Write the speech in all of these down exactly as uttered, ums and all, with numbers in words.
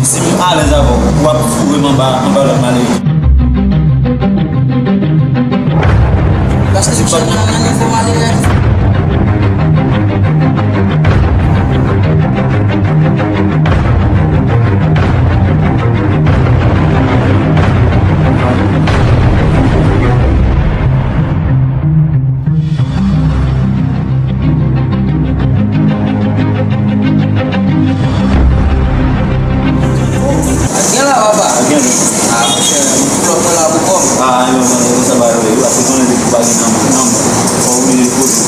Si m alèz avè w, w ap foure m anba, anba lòt malere. Paske m chèn nan, nan nivo malere a. Gen la, papa. Gen. Ah, monchè, m pou lòt mwen la pou kò m. Ah, yo, yo, sa ba yo, yo, paske konnen depi w pa gen nanm, nanm, fò w oblije poze.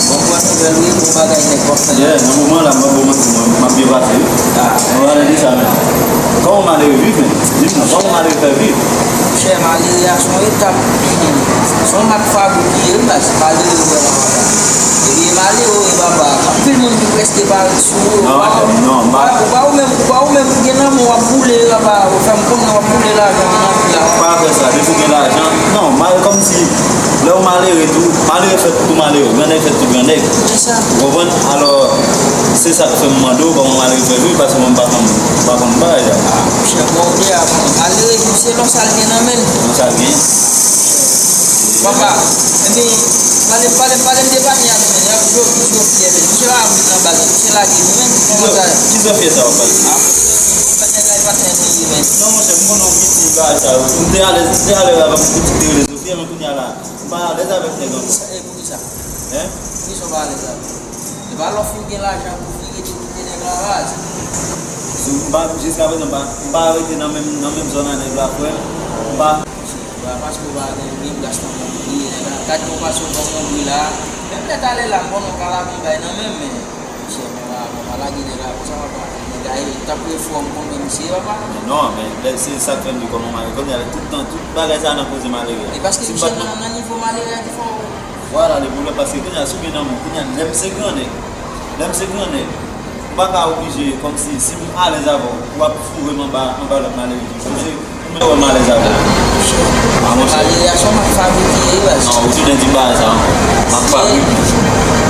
Bon, pran nouvèl, wi, bon bagay nèg w ap fè. Yeah, nan moman la, m ap ba w manti, mwen, m ap byen pase, wi. Ah. Mwen pale de sa, men. Kòman malere viv, men? Di m non, kòman malere fè viv? Monchè, malere a se yon etap, se yon mak fabrik li ye, wi, baz, malere w wè la, papa. Epi malere w ye, papa. Anpil moun ki prèske pare sou ou, non, ou pa, non, ou pa, ou pa ou menm, ou pa ou menm ki gen nan men w ap boule, papa, ou fè m konnen w ap boule lajan nan vi a. Pa fè sa, depi w gen lajan, non, mal kòmsi, lè w malere tou, malere fèt pou malere, grannèg fèt pou grannèg. Se sa. Ou konprann? Alò, se sa k fè m mande w kòman malere fè viv, paske mwen m pa konn, m pa konn bagay sa. Ah, monchè, bon, ou di a, bon, malere viv selon sa l gen nan men l. Selon sa l gen. Papa, epi, pale, pale, pale m de panye a tou, men, yo, yo, yo fyè, men. Misye pa vin nan baz, misye lage nou, men. Kòman sa ye? Ki zafè sa w ap pale? Ah, monchè, nèg la e patnè nou ye, men. Non, monchè, m konnen w piti bagay sa yo. M te alèz, m te alèz avè yon pitit ki te rele Sofia, men kounye a la, m pa alèz avèk nèg ankò. E poukisa? Hein? Poukisa w pa alèz avè l? E pa lè w fin gen lajan pou w vire de kote nèg la baz. Sou, m pa, jiskaprezan, m pa, m pa rete nan menm, nan menm zòn a nèg la, frè m. M pa. Monchè, se pa paske w pa gen, gen plas nan men w pou w vire nèg la. Gad yon fason w pran yon bri la. Menm lè talè la, m konnen w ka lage yon bay nan men m, men, monchè, mwen pa, mwen pa lage nèg la konsa, papa. Nèg la, e, tankou e frè m, m konnen misye, papa. Non, men, lè, se sa k fè m di kòman malere. Kounye a, tout tan, tout bagay sa nan koze malere. E paske misye nan, nan nivo malere a ki fè w Vwala le pwoblèm, paske kounye a, si w gen nan men w, kounye a, lè m se grannèg, lè m se grannèg, m pa ka oblije, kòmsi, si m alèz avè w, w ap foure m anba, anba lòt malere tou. Se, se ou menm wè m alèz avè w. A, monchè. Malere a se yon mak fabrik li ye, baz. Non, ou tounen di bagay sa, wi. Mak fabrik.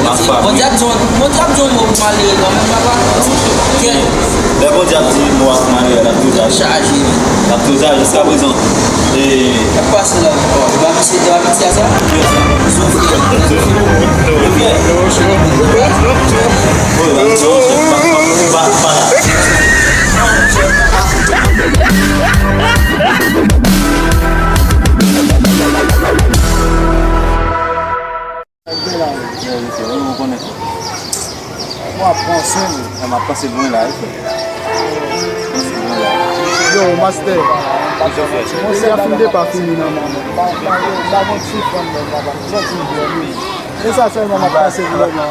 Mak fabrik. Bondye ap di yon, Bondye ap di yon mo pou malere kanmenm, papa. Non, monchè. Kèt. Lè Bondye ap di mo ak malere, l ap toujou al. Chaje, wi. L ap toujou al jiskaprezan. E. Sa k pase la? Bon, e pa misye, e pa piti a sa? Ki sa? Sofye. Sofye. Wi, wi, wi, wi, pa, pa, pa la. Sa k gen la menm? Yo, yo, yo, ou konnen. Mwen ap panse, wi. Mwen ap panse lwen la, wi, frè. Panse lwen la. Yo, mastè. Monchè a fin depa fini nan men mwen. Pa, pa, pa gon ti fanm menm, papa. Sòti byen, wi. E sa sèlman m ap panse pou lòt mwen.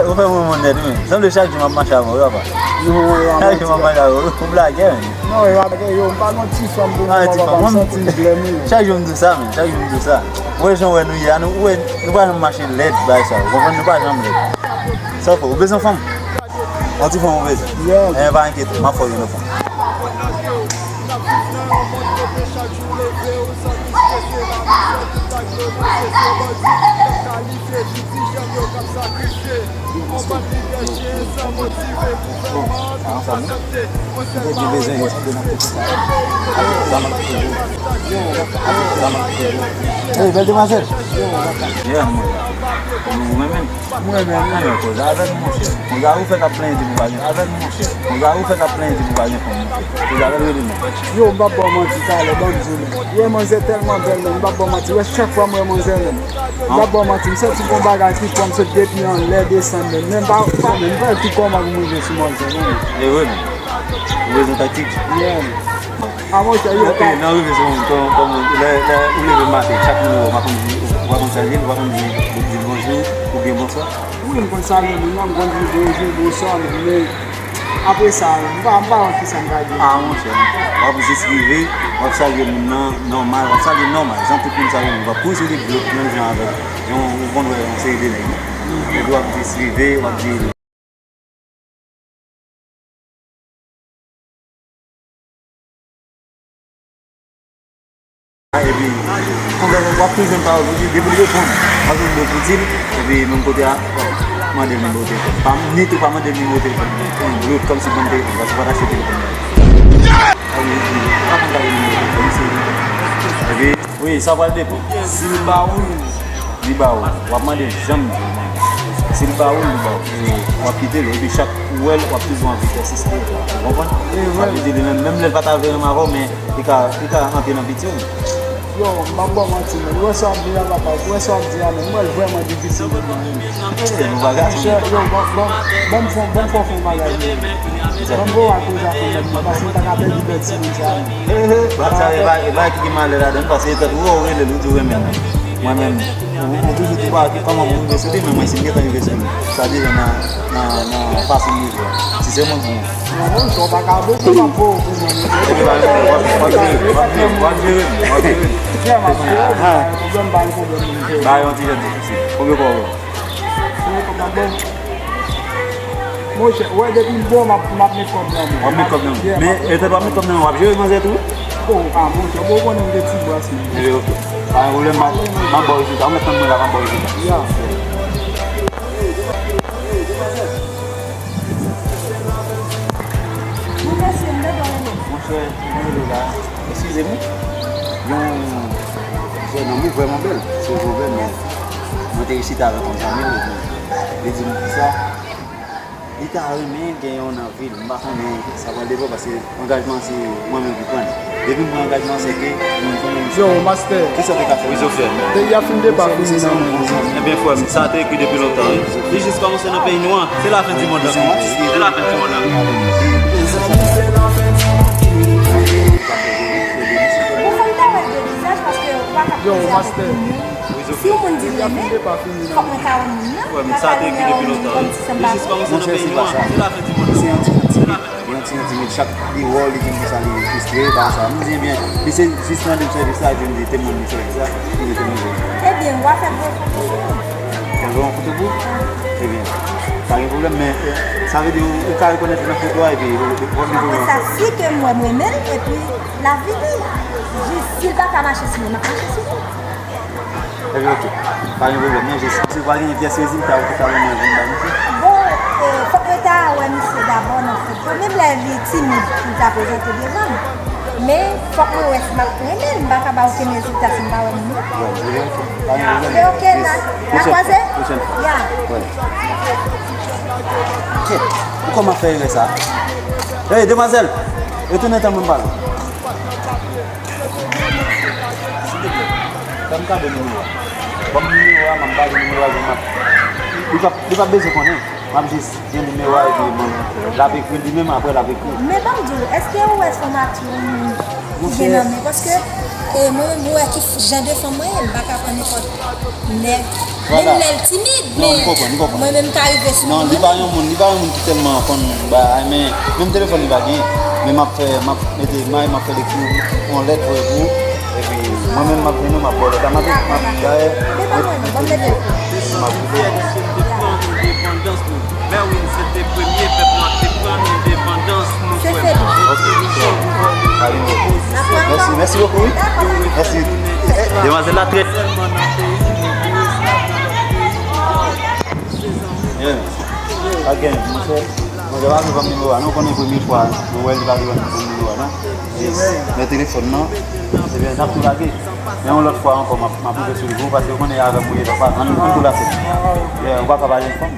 Ou fè mwen monnèt, wi. Sanble chak jou m ap mache avè w, wi, papa. Chak jou m ap mache avè w. Ou blagè, wi. Non, e pa ke yo, m pa gon ti fanm pou mwen, papa, m santi m blèm, wi. Chak jou m di w sa, men. Chak jou m di w sa. Ou wè jan w wè nou ye a, nou, ou wè, nou pa janm mache lèd, bagay sa. Ou konprann, nou pa janm lèd. Sa w fè, ou bezwen fanm? Yon ti fanm ou bezwen? Yeah. Enben, pa enkyete, m ap fè w jwenn yon fanm. Bon, sa ansanm, wi. Ou te byen bezwen yo, sa te nan kote sa. Sa m ap kite yo. Sa m ap kite yo. Hey, bèl demwazèl. Yeah, mwen. Ou renmen? Mwen renmen. Anben, koze avè m, monchè. Koze avè w, ou fèk ap plenyen depi w pa gen fanm, monchè. Koze avè w, ou fèk ap plenyen depi w pa gen fanm, monchè. Koze avè l, rele non. Yo, m p ap ba w manti, talè, ban m di w, men. Ou wè manzè tèlman bèl, men, m p ap ba w manti. Ou wè chak fwa m wè manzè, men. M p ap ba w manti, m santi gon bagay ki pran m sot depi anlè desann, men. Men m pa, pa, men m pa wè ki kòman pou m rive sou manzè, non, men. E vre, men. Ou bezwen taktik? Yeah. A, monchè, yo, ok, ka nan rive sou moun, kòm, kòm, lè, lè ou leve maten, chak moun ou wè, ou pa konn di, ou pa konn salye l, ou pa konn di, di l bonjou, oubyen bonswa? Wi, m konn salye moun nan, m konn di l bonjou, bonswa, men apre sa, m pa, m pa wè kisa m ka di. A, monchè, w ap jis rive, w ap salye moun nan, nòmal, w ap salye nòmal, jan tout moun salye moun, w ap kouri sou li, dlo, menm jan avèk, jan ou konn wè yon seri de nèg, non? Epi w ap jis rive, w ap di, epi, konvèsasyon, w ap toujou jwenn pawòl pou di, depi l reponn, w ap jwenn mo pou di l, epi menm kote a, w ap Mande l nimewo telefòn pa m, ni tou pa mande l nimewo telefòn mwen. Yon blòd, kòmsi ban m telefòn, paske m pa t achte telefòn mwen. A wi, wi, pa konn gade nimewo telefòn, se. Epi, wi, sa pral depann. Si l ba ou l, li ba ou. W ap mande l, janm di l mande. Si l ba ou l, li ba ou. E w ap kite l, epi chak ou wè l, w ap toujou anvi pèsiste. Ou konprann? Sa vle di, li menm, menm lè l pa ta vle renmen avè w, men li ka, li ka antre nan piti w. Yo, m p ap ba w manti, men. Ou wè sa w ap di a, papa, ou wè sa w ap di a, men. M wè l vrèman difisil pou mwen, men. Monchè, yo, ban, ban, ban m fè, ban m fè w fè yon bagay, men. Ban m voye w al koze ak yon nèg, men, paske m ta ka pèdi bèl timoun sa, men. Bagay sa, e pa, e pa ki gen malè ladan l, paske e tèt ou, ou rele l, ou di w renmen l. Mwen menm, ou, ou toujou di, "Bon, kòman pou m rive sou li?" Men mwen, si m gentan rive sou li, sa deja nan, nan, nan fason m rive a. Si se mwen, bon. Bon, sa w pa ka bokou, m ap voye w pou mwen, men. Epi, w ap, w ap jere, w ap jere, w ap jere. Frè, m ap jere, pa gen pwoblèm, pa gen pwoblèm, men. Ba yon ti jèn difisil. Konbyen kòb ou? Konbyen kòb m ap ba w? Monchè, wè, depi m bon, m ap, m ap met kòb nan men. W ap met kòb nan men. Yeah, men, etèt w ap met kòb nan men, w ap jere manzè tou? Oh, ah, monchè, bon, ou konnen m gen ti bras, men. Ebyen, oke. Pa gen pwoblèm, m ap, m ap ba w rezilta. Ou mèt tann mwen la, m ap ba w rezilta. Yeah. Bon, mesye, m bezwen rele. Monchè, mwen rele w la. Eskize m wi. Yon jèn nonm wi, vrèman bèl. Se vrèman bèl, men mwen te resite avèk yon zanmi l, epi li di m konsa, li ta renmen gen yon nan vi l. M pa konnen sa pral devan, paske angajman se mwen menm ki pran l. Depi m pran angajman, se ke nou jwenn yon misyon. Yo, master. Kisa w te ka fè? Wi, Zofè. Peyi a fin depa fini nan men nou. Ebyen, frè m, sa te ekri depi lontan, wi. Li jis kòmanse nan peyi nou an. Se lafen di mond lan. Se lafen di mond lan. Bon, fò m ta wè l de vizaj, paske ou pa ka koze avèk yon moun. Si yon moun di l renmen m, fòk mwen ta wè moun nan. Wè, men sa te ekri depi lontan, wi. Li jis kòmanse nan peyi nou an. Se lafen di mond lan. Se yon ti, yon ti, yon ti, yon ti, chak li wè w, li di m konsa li fristre, bagay sa. M di, ebyen, li se jis nan de sèvis la, epi m di, te mwen li sèvis la, li rete mwen. Ebyen, w a fè gwo foto pou mwen. Fè gwo foto pou ou? Ebyen, pa gen pwoblèm, men, eh, sa vle di ou, ou ka rekonèt nan foto a, epi ou, ou, ou, ou, apre sa, si ke m wè m renmen l, epi l ap vini. Jis, si l pa ka mache sou mwen, m ap mache sou li. Ebyen, oke. Pa gen pwoblèm, non, jis. Se pa gen pyès rezilta ou ki ta renmen jwenn ba misye? Bon, eh, fòk mwen ta wè misye dabò nan foto. Menm lè li timid pou l ta prezante devan m. Men, fòk mwen wè si m ap renmen l. M pa ka ba okenn rezilta si m pa wè moun nan. Bon, ebyen, oke. Pa gen pwoblèm. Ebyen, oke, n a, n a kwaze? Pwochèn fwa. Ya. Wè. Kèt, ou kòman fè erè sa? Hey, demwazèl! Retounen tann mwen m pale. Silvouplè, fè m kado nimewo a. Ban m nimewo a, m ap ba li nimewo a, m ap, li p ap, li p ap bezwen konnen. M ap jis gen nimewo a, epi bon, l ap ekri li menm, apre l ap ekri. Men ban m di w, èske ou wè se yon ati yon moun ki gen nan men? Paske, e, mwen menm, mwen wè ki jan de fanm mwen ye, m pa ka pran nenpòt nèg. Menm lè l timid, men mwen menm m ka rive sou li. Non, li pa yon moun, li pa yon moun ki tèlman konn bagay, men menm telefòn li pa genyen. Men m ap fè, m ap mete may, m ap fè l ekri yon lèt voye pou ou. Epi mwen menm m ap jwenn ou, m ap ba w lèt la, m ap, m ap, dayè, m ap kite. Mèsi, mèsi bokou, wi. Mèsi. Demwazèl la trè. Yeah. Pa gen, monchè. Monchè, pa vle ban m nimewo a, non, konnen premye fwa nou wè li, pa vle ban m nimewo a, non. Yes. Men telefòn nan, ebyen, n ap tou lage. Men yon lòt fwa ankò, m ap, m ap rive sou li pou ou, paske ou konnen avè m ou ye, papa. Ann, ann tou lase. Yeah, ou pa ka pa jwenn fanm.